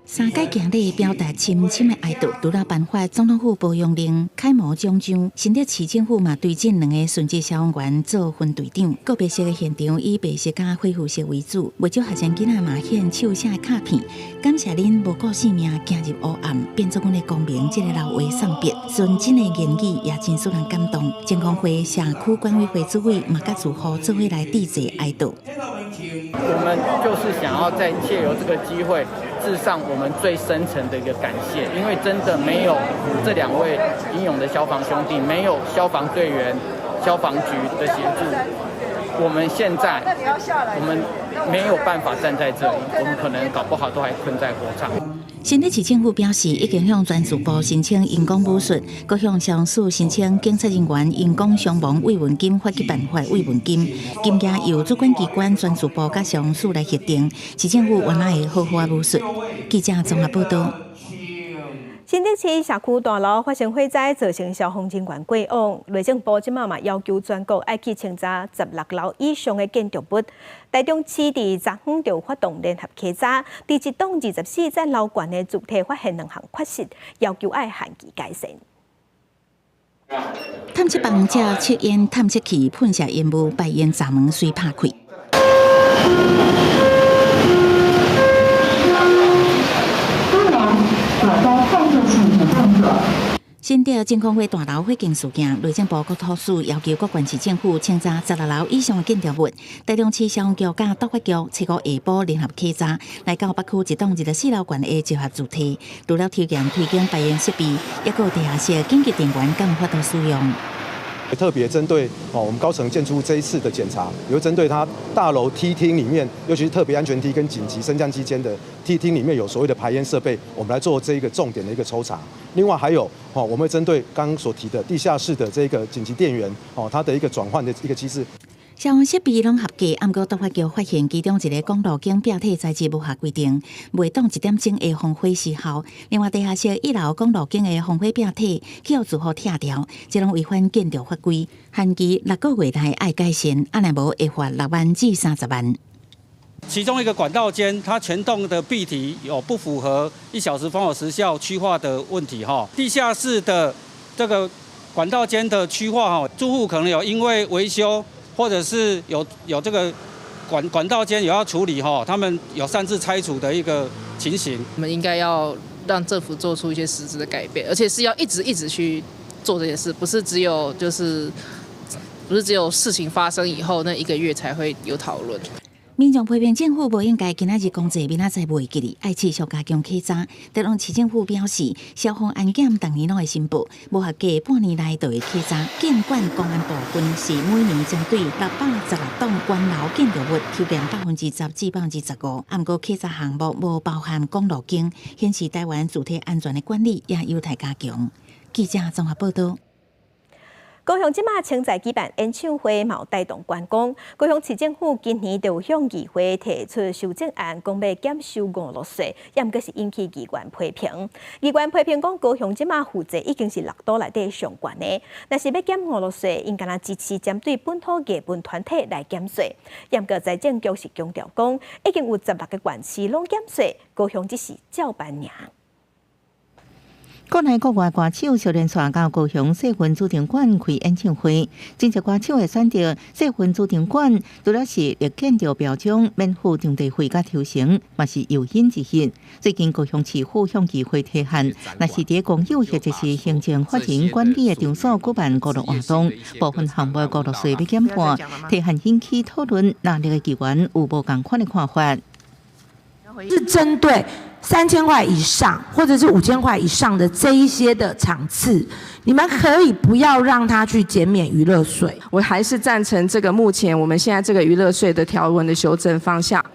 三擺行禮表達深深的哀悼，除了頒發總統府褒揚令、楷模獎章，新竹市政府嘛追贈兩个殉職消防員做分隊長。告別式的現場以白色佮灰灰色為主，袂少學生囡仔嘛獻手寫的卡片，感謝恁無顧性命行入烏暗，變做阮的光明。這个老話送別，純真的言語也真使人感動。晴空會社區管委會主委嘛佮住戶做伙來致祭哀悼。我們就是想要再借由這個機會，致上我們最深層的一個感謝，因為真的沒有這兩位英勇的消防兄弟，沒有消防隊員、消防局的協助，我們現在我們沒有辦法站在這裡，我們可能搞不好都還困在火場。新竹市政府表示，已經向人事部申請因公撫恤，閣向消防署申請警察人員因公傷亡慰問金發給辦法慰問金，金額由主管機關人事部佮消防署來核定。市政府原來會好好仔撫恤。記者綜合報道。新竹市社區大樓發生火災，造成消防人員過往。內政部這馬嘛要求全國愛去清查16樓以上的建築物。台中市佇昨昏就發動聯合稽查，佇一棟24層樓懸的柱體發現兩項缺失，要求愛限期改善。探測棒照測煙探測器噴射煙霧，排煙閘門隨拍開。新竹晴空會大樓火警事件，內政部國土署要求各縣市政府清查16樓以上的建築物。台中市消防局佮都發局初五下晡聯合稽查，來到北區一棟24樓懸的集合住宅，除了抽驗推檢排煙設備，抑閣有地下室緊急電源敢有法度使用。特別針對哦，我們高層建築這一次的檢查，有針對它大樓梯廳裡面，尤其是特別安全梯跟緊急升降機間的梯廳裡面有所謂的排煙設備，我們來做這一個重點的一個抽查。另外還有哦，我們會針對剛剛所提的地下室的這個緊急電源哦，它的一個轉換的一個機制。消防設備攏合格，毋過都發局發現其中一个管路間壁體材質無合規定，袂擋一點鐘的防火時效。另外，地下室一樓管路間的防火壁體去予住戶拆掉，這攏違反建築法規，限期6個月內愛改善，啊若無會罰6萬至30萬。其中一個管道間，它全棟的壁體有不符合1小時防火時效區劃的問題，哈。地下室的這個管道間的區劃，哈，住戶可能有因為維修。或者是有這個管道間有要處理哈，他們有擅自拆除的一個情形。我們應該要讓政府做出一些實質的改變，而且是要一直一直去做這件事，不是只有就是不是只有事情發生以後那一個月才會有討論。民眾批評政府無應該今仔日講這，明仔載袂記得，愛持續加強稽查。台中市政府表示，消防安檢逐年攏會申報，無合格半年內就會稽查。建管公安部分是每年針對616棟懸樓建築物抽驗10%至15%，毋過稽查項目無包含管路間，顯示台灣主體安全的管理也有待加強。記者綜合報道。高雄這馬正在舉辦演唱會，嘛有帶動觀光。高雄市政府今年就向議會提出修正案，講欲減收娛樂稅，也毋過是引起議員批評。議員批評講，高雄這馬負債已經是六都內底上懸的，若是欲減娛樂稅，應該支持針對本土藝文團體來減稅。也毋過財政局是強調講，已經有16個縣市攏減稅，高雄只是照辦爾。國內國外歌手相連紲到高雄世運主場館開演唱會，真濟歌手會選擇世運主場館，除了是立建築標準免付場地費佮抽成，嘛是誘因之一。最近高雄市府向議會提案，若是佇公有或者是行政法人管理的場所舉辦娛樂活動，部分項目娛樂稅欲減半，提案引起討論，藍綠的議員有無仝款的看法？是針對3000塊以上，或者是5000塊以上的這一些的場次，你們可以不要讓他去減免娛樂稅。我還是贊成這個目前我們現在這個娛樂稅的條文的修正方向。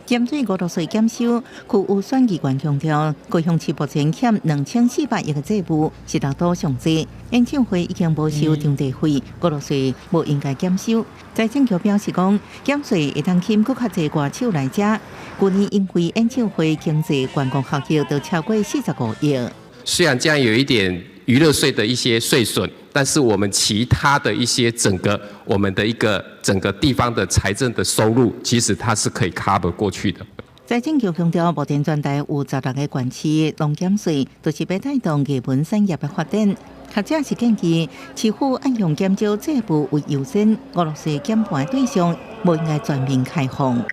針對娛樂稅減收，區預算議員強調，高雄市目前欠2400億的債務，是六都上濟。演唱會已經無收場地費，娛樂稅無應該減收。財政局表示講，減稅會當吸引閣較濟歌手來遮。去年因為演唱會經濟觀光效益都超過45億。雖然這樣有一點娛樂稅的一些稅損，但是我們其他的一些整個我們的一個整個地方的財政的收入，其實它是可以 cover 過去的。財政局強調，目前全台有16個縣市攏減稅，就是欲帶動藝文產業的發展。學者是建議，市府按用減少債務為優先，娛樂稅減半的對象無應該全面開放。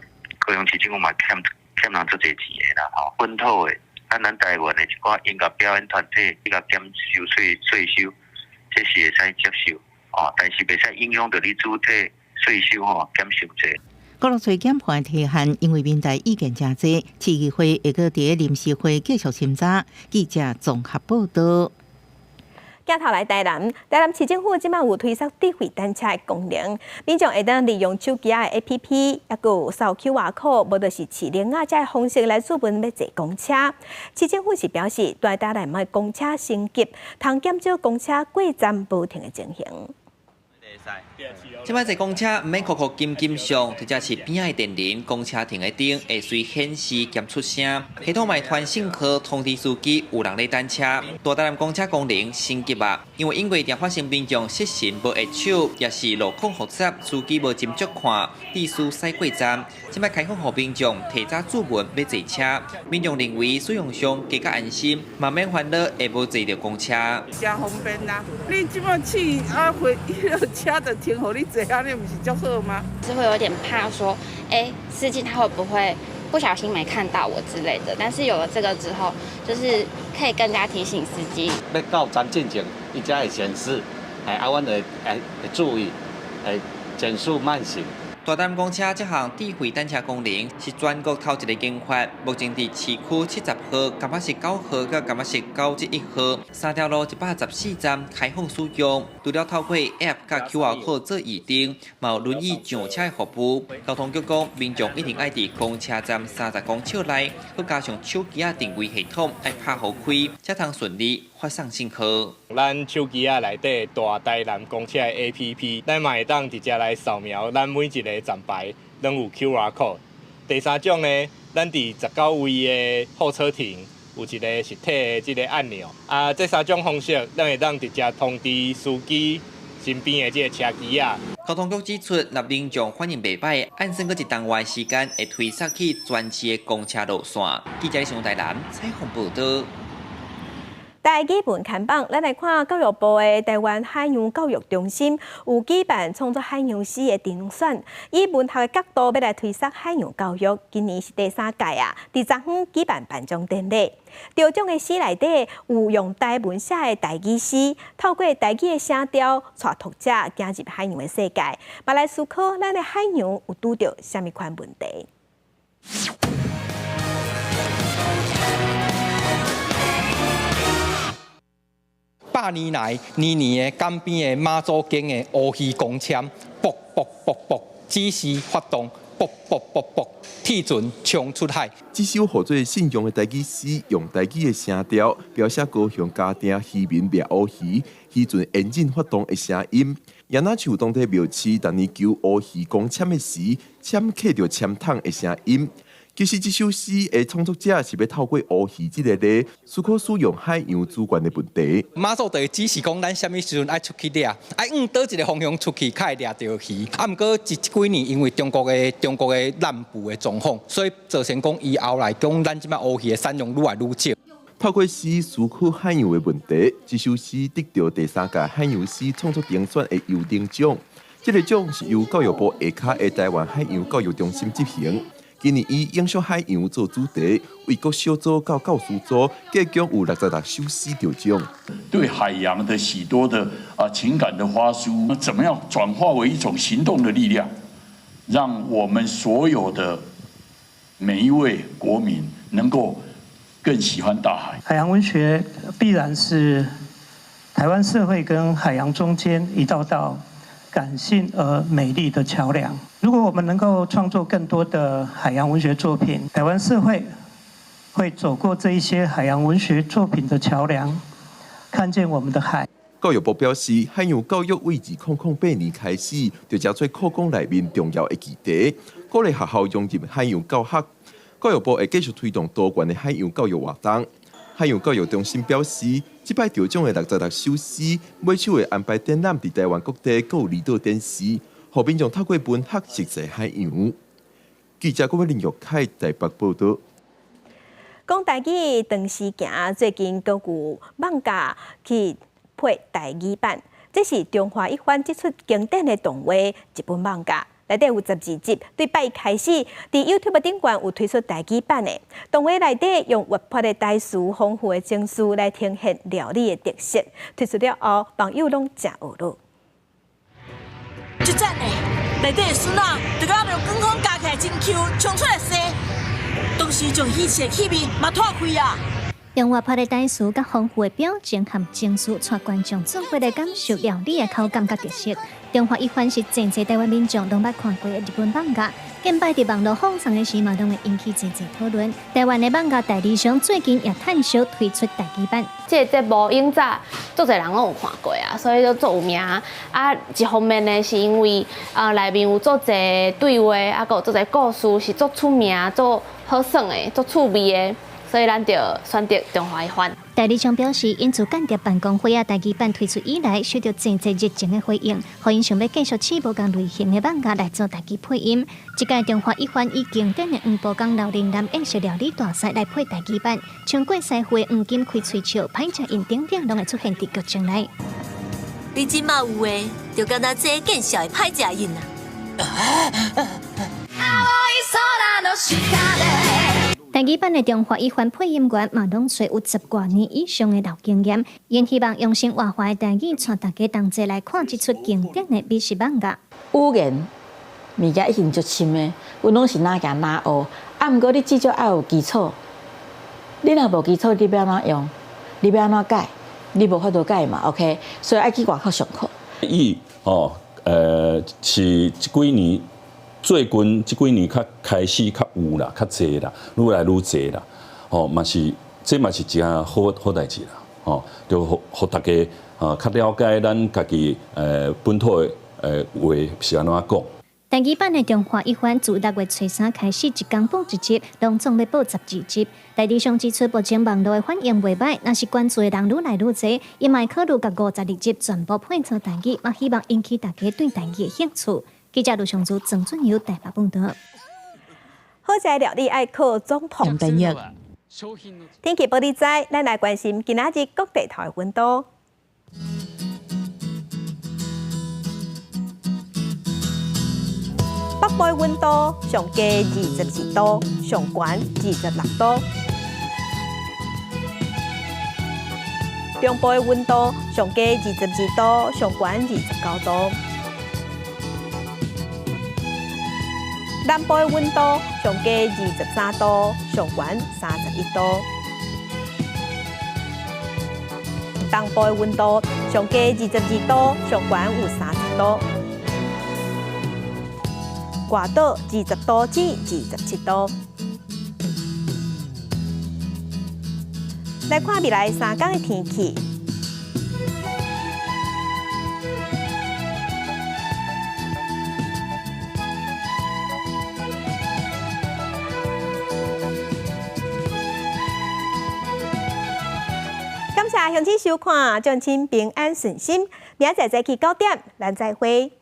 高雄市政府嘛欠人足濟錢的啦，吼，本土的，咱台灣的一寡音樂表演團體，你共減收稅收，這是會使接受，哦，但是袂使影響著你主體稅收吼減傷濟。娛樂稅減半提案，因為民代意見誠濟，市議會會閣佇臨時會繼續審查。記者綜合報道。鏡頭來台南，台南市政府這馬有推出智慧單車的功能，民眾會當利用手機的 APP，抑閣有掃 QR code，無就是飼鈴仔這方式來諮詢欲坐公車。市政府是表示，蹛台南的公車升級，通減少公車過站無停的情形。這擺坐公車毋免箍箍緊緊上，或者是邊仔的電鈴，公車停的燈會隨顯示兼出聲。系統嘛傳訊號通知司機有人咧等車。大台南公車功能升級啊，因為因為常發生民眾失神無握手，抑是路況複雜，司機無斟酌看，致使駛過站。這擺開放予民眾提早諮詢欲坐車，民眾認為使用上更較安心，嘛免煩惱會無坐著公車。誠方便啦，你這擺試啊回彼个車就停予你坐，按呢毋是足好嗎？是會有點怕說，欸，司機他會不會不小心沒看到我之類的？但是有了這個之後，就是可以更加提醒司機。欲到站進前，伊才會顯示，哎，啊，阮會注意，會減速慢行。大潭公車這項智慧等車功能是全國頭一个研發，目前佇市區70號、嘉義市9號佮嘉義市91號三條路114站開放使用。除了透過 App 佮 QR code 做預訂，嘛有輪椅上車的服務。交通局講，民眾一定愛佇公車站30公尺內，閣加上手機仔定位系統，愛拍予開，才通順利發送信號。咱手機仔內底大台南公車的 APP，咱嘛會當直接來掃描咱每一个站牌，攏有 QR code。第三種呢，咱佇19位的候車亭有一个實體的這个按鈕。啊，這三種方式，咱會當直接通知司機身邊的這个車機仔。交通局指出，若民眾反應袂䆀，按算閣一動外時間會推送去全市的公車路線。記者上台南採訪報導。台語文看榜，咱來看教育部的台灣海洋教育中心有舉辦創作海洋詩的評選，以文學的角度欲來推廣海洋教育。今年是第三屆啊，佇昨昏舉辦頒獎典禮。得獎的詩內底有用台文寫的台語詩，透過台語的聲調，帶讀者走入海洋的世界，嘛來思考咱的海洋有拄著啥物款問題。百年來，年年的江邊的媽祖宮的烏魚公簽，卜卜卜卜，只是發動，卜卜卜卜，鐵船衝出海。這首號做信仰的台語詩，用台語的聲調，描寫高雄嘉定漁民掠烏魚，漁船引擎發動的聲音，也若像當地廟市逐年求烏魚公簽的時，簽刻著簽筒的聲音。其實這首詩的創作者是欲透過烏魚這个例，思考使用海洋資源的問題。媽祖就會指示講，咱啥物時陣愛出去掠，愛向佗一个方向出去，較會掠著魚。啊，毋過這幾年因為中國的南部的狀況，所以造成講以後來講，咱這擺烏魚的產量愈來愈少。透過詩思考海洋的問題，這首詩得著第三屆海洋詩創作評選的優等獎。這个獎是由教育部下跤的台灣海洋教育中心執行。今年以永續海洋做主題，為國小組到教師組，計共有66首詩得獎。對海洋的許多的情感的發抒，怎麼樣轉化為一種行動的力量，讓我們所有的每一位國民能夠更喜歡大海。海洋文學必然是台灣社會跟海洋中間一道道感性而美麗的橋梁。如果我們能夠創作更多的海洋文學作品，台灣社會會走過這一些海洋文學作品的橋梁，看見我們的海。教育部表示，海洋教育為2008年開始就成做課綱內面重要的議題，鼓勵學校融入海洋教學。教育部會繼續推動多元的海洋教育活動。海洋教育中心表示，這擺得獎的66首詩，每首會安排展覽佇台灣各地各離島展示，予民眾透過文學熟悉海洋。記者郭林玉凱台北報導。講台語長時行，最近閣有漫畫去配台語版，這是中華一番這齣經典的動畫日本漫畫。內底有12集，對拜一開始，佇 YouTube 頂懸有推出台語版的動畫內底，用活潑的台詞、豐富的情緒來呈現料理的特色。推出了後，網友攏誠呵咾。就讚呢，內底的筍仔，就敢若光風加起來真 Q，衝出來生，當時將喜氣的氣味嘛拖開啊！用活潑的台詞、佮豐富的表情和情緒，帶觀眾做伙來感受料理的口感佮特色。中華一番是真濟台灣民眾攏捌看過的日本漫畫，近擺佇網路放送的時嘛，攏會引起濟濟討論。台灣的漫畫代理商最近也趁燒推出台語版。這個節目以早足濟人攏有看過啊，所以就足有名。啊，一方面呢，是因為內面有足濟對話，啊，閣有足濟故事是足出名、足好耍的、足趣味的。所以咱就選擇中華一番。代理商表示，𪜶自間諜辦公會仔台語版推出以來，受到真濟熱情的回應，予𪜶想欲繼續試無仝類型的漫畫來做台語配音。這屆中華一番以經典的黃埔港老人男宴席料理大賽來配台語版，像郭師傅的黃金開喙笑、歹食印等等，攏會出現佇劇情內。你這馬有的，就敢若這見笑的歹食印啊！台語版的中華一番配音員嘛，攏揣有10外年以上的老經驗，𪜶希望用生活化的台語，帶大家同齊來看這齣經典的美食漫畫。語言物件已經足深的，阮攏是哪行哪學。啊，毋過你至少愛有基礎。你若無基礎，你欲按怎用？你欲按怎改？你無法度改嘛？OK，所以愛去外口上課。伊哦，是這幾年最近這幾年較開始較有啦，較濟啦，愈來愈濟啦。哦，嘛是這嘛是一件好好代誌啦。哦，就予予大家啊較了解咱家己本土的話是按怎講。台語版的中華一番自6月初三開始，一工播一集，攏總欲播12集。代理商指出，目前網路的反應袂䆀，若是關注的人愈來愈濟，伊嘛會考慮共52集全部配做台語，嘛希望引起大家對台語的興趣。記者盧尚祖、曾俊友台北報導。好食料理愛靠總統。天氣報你知，咱來關心今仔日各地頭的溫度。北部溫度上低22度，上懸26度。中部的溫度上低22度，上懸29度。南部的溫度上低23度，上懸31度。東部的溫度上低22度，上懸有30度。外島20度至27度。來看未來三天的天氣。感謝鄉親收看，祝親平安順心。明仔載早起9點，咱再會。